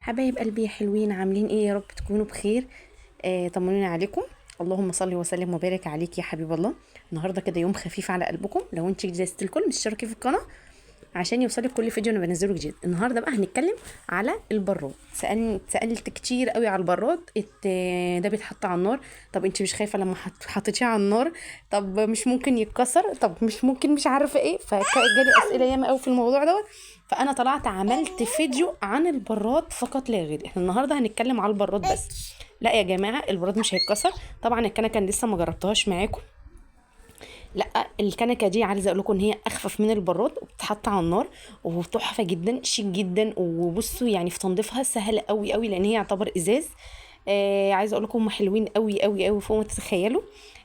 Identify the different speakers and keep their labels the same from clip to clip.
Speaker 1: حبايب قلبي يا حلوين، عاملين ايه؟ يا رب تكونوا بخير. طمنوني عليكم. اللهم صل وسلم وبارك عليك يا حبيب الله. النهارده كده يوم خفيف على قلبكم. لو انت جديدة الكل مشتركي في القناة عشان يوصلك كل فيديو انا بنزله جديد. النهارده بقى هنتكلم على البراد. سالت كتير قوي على البراد. ده بيتحط على النار. طب انت مش خايفة لما حطيتيه على النار؟ طب مش ممكن يتكسر؟ طب مش ممكن مش عارفه ايه. فجالي اسئلة ياما قوي في الموضوع دوت. فانا طلعت عملت فيديو عن البراد فقط لا غير. احنا النهارده هنتكلم على البراد بس. لا يا جماعة البراد مش هيتكسر. طبعا الكنكه لسه ما جربتهاش معاكم. لا الكنكه دي عايزه اقول لكم ان هي اخفف من البراد وبتتحط على النار وتحفه جدا، شيك جدا. وبصوا يعني في تنظيفها سهل قوي قوي لان هي يعتبر ازاز. عايزه اقول لكم هم حلوين قوي قوي قوي فوق ما تتخيلوا.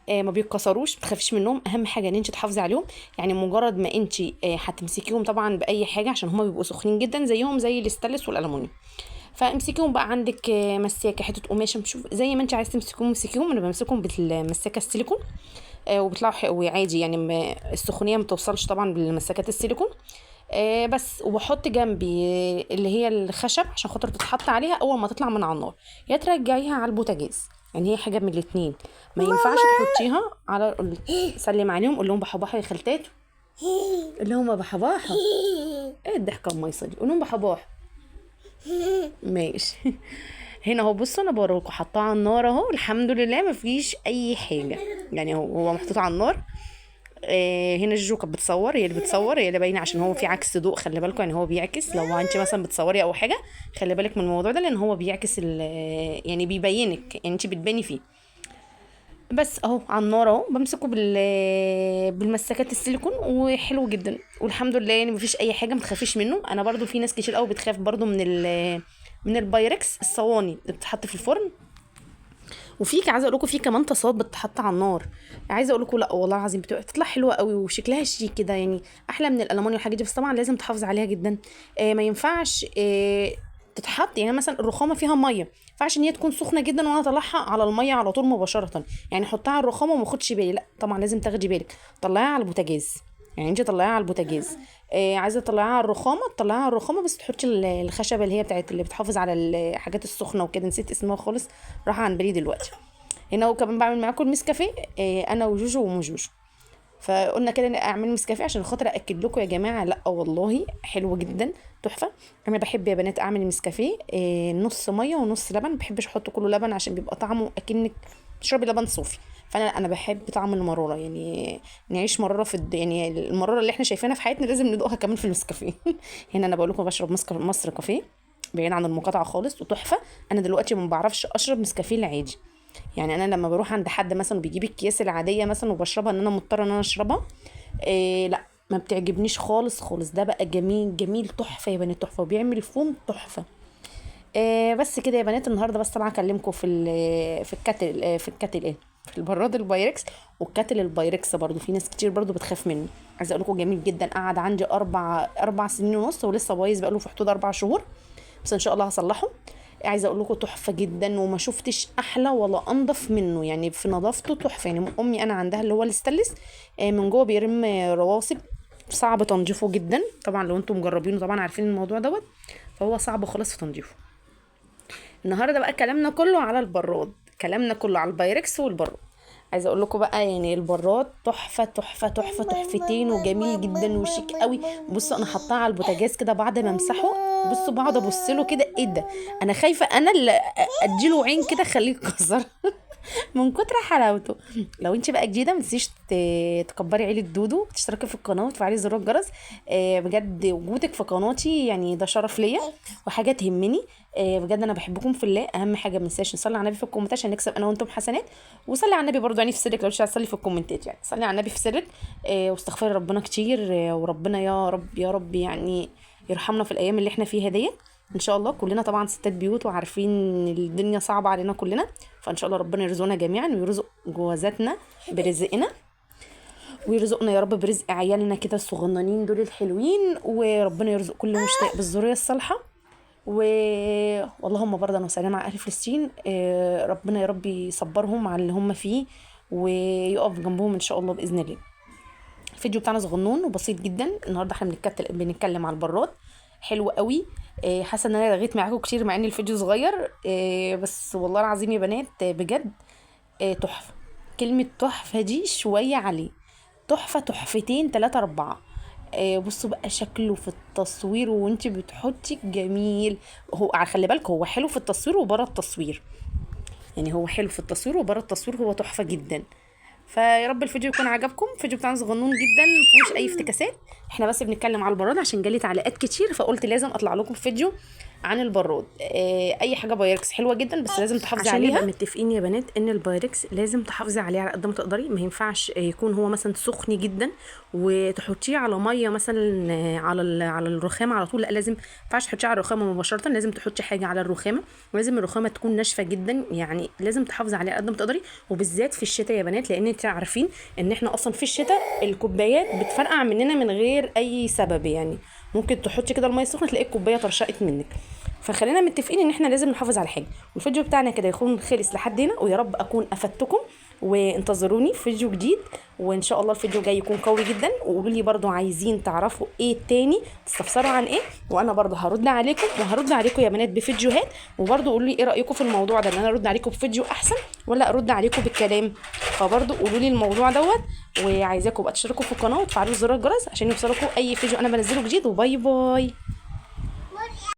Speaker 1: ما بيتكسروش، ما تخافيش منهم. اهم حاجة ان انت تحافظي عليهم. يعني مجرد ما انت هتمسكيهم طبعا باي حاجة عشان هم بيبقوا سخنين جدا زيهم زي الاستانلس والالومنيوم. فامسكيهم بقى، عندك مساكه، حتة قماشة، شوف زي ما انت عايزه تمسكيهم امسكيهم. انا بمسكهم بالمساكه السيليكون، وبيطلعوا عادي يعني السخونيه ما توصلش طبعا بالمساكات السيليكون. بس وبحط جنبي اللي هي الخشب عشان خاطر تتحط عليها اول ما تطلع من على النار، يا ترجعيها على البوتاجاز. يعني هي حاجة من الاثنين، ما ينفعش تحطيها على. سلم عليهم، قول لهم بحباحه يا خالتات، قول لهم بحباحه. ايه الضحكة المايصه دي؟ قول لهم بحباحه. ماشي. هنا اهو بصوا انا بوريكم حطاه على النار اهو، الحمد لله مفيش اي حاجة. يعني هو محطوط على النار. هنا جوجو كانت بتصور، هي اللي بتصور، هي اللي باينة عشان هو في عكس ضوء، خلي بالكم. يعني هو بيعكس، لو انت مثلا بتصوري او حاجة خلي بالك من الموضوع ده لان هو بيعكس يعني بيبينك، يعني انت بتباني فيه. بس اهو على النار اهو، بمسكه بالمساكات السيليكون وحلو جدا والحمد لله. يعني مفيش اي حاجة، ما تخافيش منه. انا برضو في ناس كتير قوي بتخاف برضو من البايركس، الصواني اللي بتتحط في الفرن. وفي عايزه اقول لكم في كمان طاسات بتتحط على النار. عايزه اقول لكم لا والله العظيم بتطلع حلوة قوي وشكلها شيك كده، يعني احلى من الالومنيوم والحاجات دي. بس طبعا لازم تحافظي عليها جدا. ما ينفعش تتحط، يعني مثلا الرخامه فيها مية، ما ينفعش ان هي تكون سخنة جدا وانا اطلعها على المية على طول مباشرة. يعني حطها على الرخامه وما اخدش بالي، لا طبعا لازم تاخدي بالك، طلعيها على البوتاجاز. يعني انت طلعيها على البوتاجاز. عايزه تطلعيها على الرخامه طلعيها على الرخامه، بس تحطي الخشبة اللي هي بتاعت اللي بتحافظ على الحاجات السخنة وكده. نسيت اسمها خالص، راح عن بالي دلوقتي. هنا هو كمان بعمل معاكم المسكافيه، انا وجوجو ومجوجو. فقلنا كده اعمل مسكافيه عشان خاطر اكد لكم يا جماعة، لا والله حلو جدا تحفة. انا بحب يا بنات اعمل مسكافيه نص مية ونص لبن، ما بحبش احط كله لبن عشان بيبقى طعمه اكنك تشربي لبن صوفي. فانا بحب طعم المرارة، يعني نعيش مرارة في يعني المرارة اللي احنا شايفينها في حياتنا لازم ندوقها كمان في المسكافيه. هنا انا بقول لكم بشرب مصر كافيه بعيد عن المقاطعة خالص وتحفه. انا دلوقتي ما بعرفش اشرب مسكافيه العادي، يعني انا لما بروح عند حد مثلا وبيجيب الكياس العادية مثلا وبشربها ان انا مضطرة ان انا اشربها، لا ما بتعجبنيش خالص خالص. ده بقى جميل جميل تحفة يا بنات، تحفة، وبيعمل فوم تحفة. بس كده يا بنات. النهارده بس طبعا اكلمكم في في ال kettle، في ال kettle ايه، في البراد البايركس وال kettle البايركس. برضو في ناس كتير برضو بتخاف منه. عايزه اقول لكم جميل جدا، قعد عندي 4 سنين ونص ولسه بايظ، بقاله في حدود 4 شهور، بس ان شاء الله هصلحه. عايزه اقول لكم تحفة جدا وما شفتش احلى ولا انضف منه، يعني في نظافته تحفة. يعني امي انا عندها اللي هو الاستانلس، من جوه بيرم رواسب، صعب تنظيفه جدا. طبعا لو انتم مجربينه طبعا عارفين الموضوع دوت، فهو صعب خالص في تنظيفه. النهارده بقى كلامنا كله على البراد، كلامنا كله على البايركس والبراد. عايزه اقول لكم بقى يعني البراد تحفة تحفة تحفة تحفتين وجميل جدا وشيك قوي. بصوا انا حطاه على البوتاجاز كده بعد ما امسحه، بصوا بقعد ابص له كده، ايه ده؟ انا خايفة انا اللي اديله عين كده اخليه يتكسر من كتر حلاوته. لو انت بقى جديدة ما تنسيش تكبري عيله دودو، وتشتركي في القناة وتفعلي زر الجرس. بجد وجودك في قناتي يعني ده شرف ليا وحاجه تهمني. بجد انا بحبكم في الله. اهم حاجة ما ننساش نصلي على النبي في الكومنتات عشان نكسب انا وانتم حسنات. وصلي على النبي برضو يعني في سرك، لو مش عايزه تصلي في الكومنتات يعني صلي على النبي في سرك، واستغفري ربنا كتير، وربنا يا رب يا رب يعني يرحمنا في الايام اللي احنا فيها ديت ان شاء الله. كلنا طبعا ستات بيوت وعارفين الدنيا صعبة علينا كلنا، فان شاء الله ربنا يرزقنا جميعا ويرزق جوازاتنا برزقنا، ويرزقنا يا رب برزق عيالنا كده الصغننين دول الحلوين، وربنا يرزق كل مشتاق بالذريه الصالحة. واللهم بردا وسلام على اهل فلسطين. ربنا يا رب يصبرهم على اللي هم فيه ويقف جنبهم ان شاء الله باذن الله. الفيديو بتاعنا صغنون وبسيط جدا. النهارده احنا بنتكلم على البراد. حلو قوي. حاسه ان انا رغيت معاكم كتير مع ان الفيديو صغير، بس والله العظيم يا بنات بجد تحفة. كلمة تحفة دي شوية عليه، تحفة تحفتين 3 4. بصوا بقى شكله في التصوير وانت بتحطي جميل. هو خلي بالك هو حلو في التصوير وبره التصوير، يعني هو حلو في التصوير وبره التصوير هو تحفة جدا. فيا رب الفيديو يكون عجبكم. الفيديو بتاعنا صغنون جدا مفيهوش اي افتكاسات، احنا بس بنتكلم على البراد عشان جالي تعليقات كتير فقلت لازم اطلع لكم فيديو عن البراد. اي حاجة بايركس حلوة جدا بس لازم تحافظي
Speaker 2: عشان
Speaker 1: عليها.
Speaker 2: نبقى متفقين يا بنات ان البايركس لازم تحافظي عليه على قد ما تقدري، ما ينفعش يكون هو مثلا سخن جدا وتحطيه على مية مثلا على الرخامه على طول، لا لازم ما ينفعش تحطيه على الرخامه مباشرة، لازم تحطي حاجة على الرخامه، ولازم الرخامه تكون ناشفة جدا، يعني لازم تحافظي عليه على قد ما تقدري، وبالذات في الشتاء يا بنات، لان انت عارفين ان احنا اصلا في الشتاء الكوبايات بتفرقع مننا من غير اي سبب، يعني ممكن تحطي كده المية السخنة تلاقي الكوباية طرشقت منك. فخلينا متفقين ان احنا لازم نحافظ على حاجة. والفيديو بتاعنا كده يكون خلص لحد هنا، ويا رب اكون افدتكم، وانتظروني في فيديو جديد، وان شاء الله الفيديو جاي يكون قوي جدا. وقولوا لي برضو عايزين تعرفوا ايه تاني، تستفسروا عن ايه، وانا برضو هرد عليكم، وهرد عليكم يا بنات بفيديوهات. وبرضو قولوا لي ايه رايكم في الموضوع ده، ان انا ارد عليكم بفيديو احسن ولا ارد عليكم بالكلام؟ فبرضو قولوا لي الموضوع دوت، وعايزاكم بقى تشتركوا في القناة وتفعلوا زر الجرس عشان يوصلكم اي فيديو انا بنزله جديد. و bye bye.